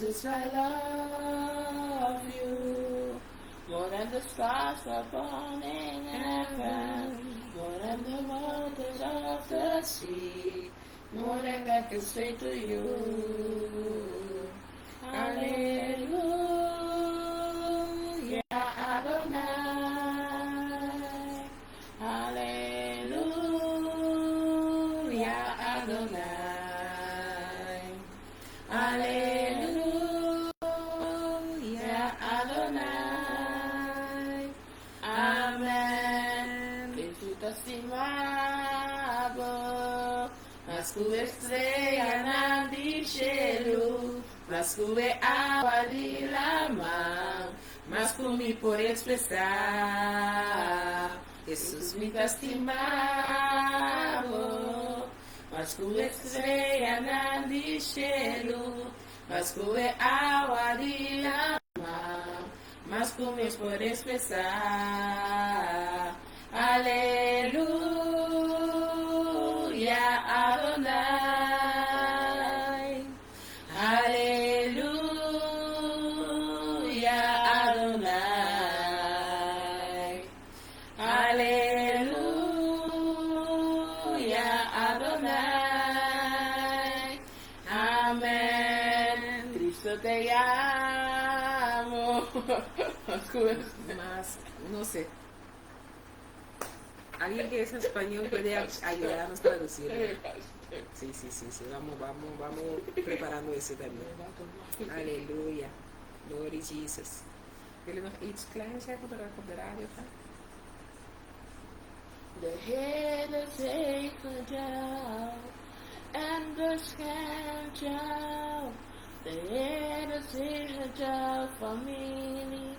Jesus, I love you more than the stars above in heaven, more than the waters of the sea, more than I can say to you. Hallelujah, Adonai. Hallelujah, Adonai. Hallelujah, Adonai. Amen. Kristu ta stima bo, mas ku streanan di shelu, mas ku awa di laman, mas ku mi por ekspresá. Jesus, mi ta stima bo, mas ku streanan di shelu, mas ku awa di laman, mas ku mi por ekspresá. Hallelujah, Adonai. Hallelujah, Adonai. Hallelujah, Adonai. Amen. Kristu, te amo. Mas, no sé. Alguien que es español puede ayudarnos a traducir. Sí. Vamos, vamos, vamos preparando ese también. Aleluya. Glory Jesus. Wil je nog iets kleins zeggen voordat ik op de radio ga? De Heere zegent jou en beschermt jou. De Heere zegent jouw familie.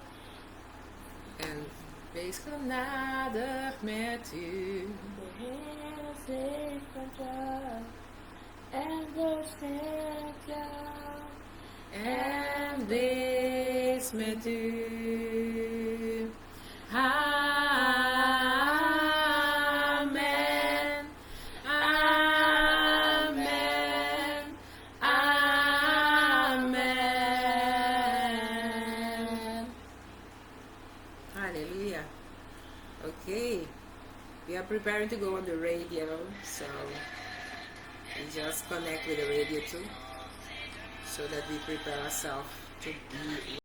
En wees genadig met u. De Heere zegent jou en beschermt jou. En wees met u. Amen. Amen. Amen. Hallelujah. Okay. We are preparing to go on the radio, so we just connect with the radio too, so that we prepare ourselves to be